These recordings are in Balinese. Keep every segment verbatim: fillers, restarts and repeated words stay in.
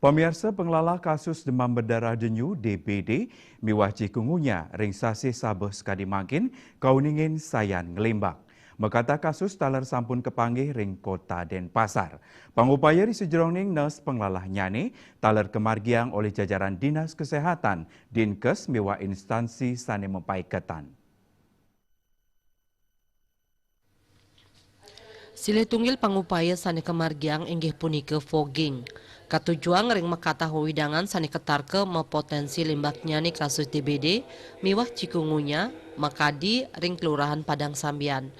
Pamiarsa, panglalah kasus demam berdarah denyu, D B D, miwah chikungunya ring sasih Sabtu sekadi mangkin kauningin sayan nglimbak. Makata kasus taler sampun kapanggih ring Kota Denpasar. Pangupaya ring sajeroning nurse panglalahnyané taler kamargiang olih jajaran Dinas Kesehatan, Dinkes miwah instansi sané mapaiketan. Silih tunggil pangupaya sané kamargiang inggih punika fogging. Katujuang ring makatah wewidangan sané katarka mapoténsi limbaknyané kasus D B D miwah chikungunya makadi ring Kelurahan Padang Sambian.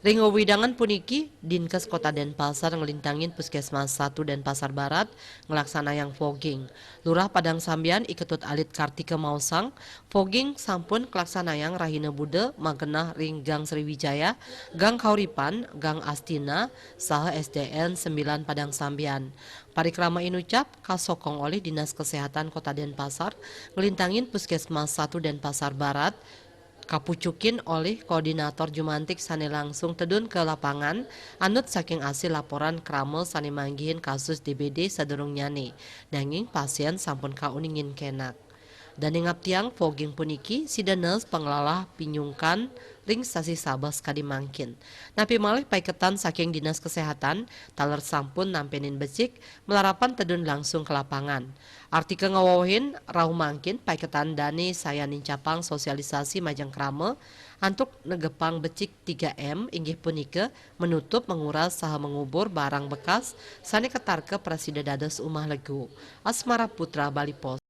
Ring wewidangan puniki, Dinkes Kota Denpasar nglintangin Puskesmas satu Denpasar Barat nglaksanayang fogging. Lurah Padang Sambian I Ketut Alit Kartika maosang, fogging sampun kalaksanayang rahina Buda magenah ring Gang Sriwijaya, Gang Kauripan, Gang Astina, saha S D N sembilan Padang Sambian. Parikrama inucap kasokong olih Dinas Kesehatan Kota Denpasar, nglintangin Puskesmas satu Denpasar Barat, kapucukin olih koordinator jumantik sané langsung tedun ka lapangan, anut saking asil laporan krama sané manggihin kasus D B D sadurungnyané, nanging pasién sampun kauningin kénak. Dané ngaptiang fogging puniki, sida nurse panglalah pinyungkan ring sasih Sabtu sekadi mangkin. Napi malih paiketan saking Dinas Kesehatan, taler sampun nampénin becik, malarapan tedun langsung ka lapangan. Artikel ngawewehin, rauh mangkin paiketan dané sayan nincapang sosialisasi majeng krama antuk negepang becik tiga M, inggih punika menutup, menguras, saha mengubur barang bekas sané katarka prasida dados umah legu. Asmara Putra, Bali Post.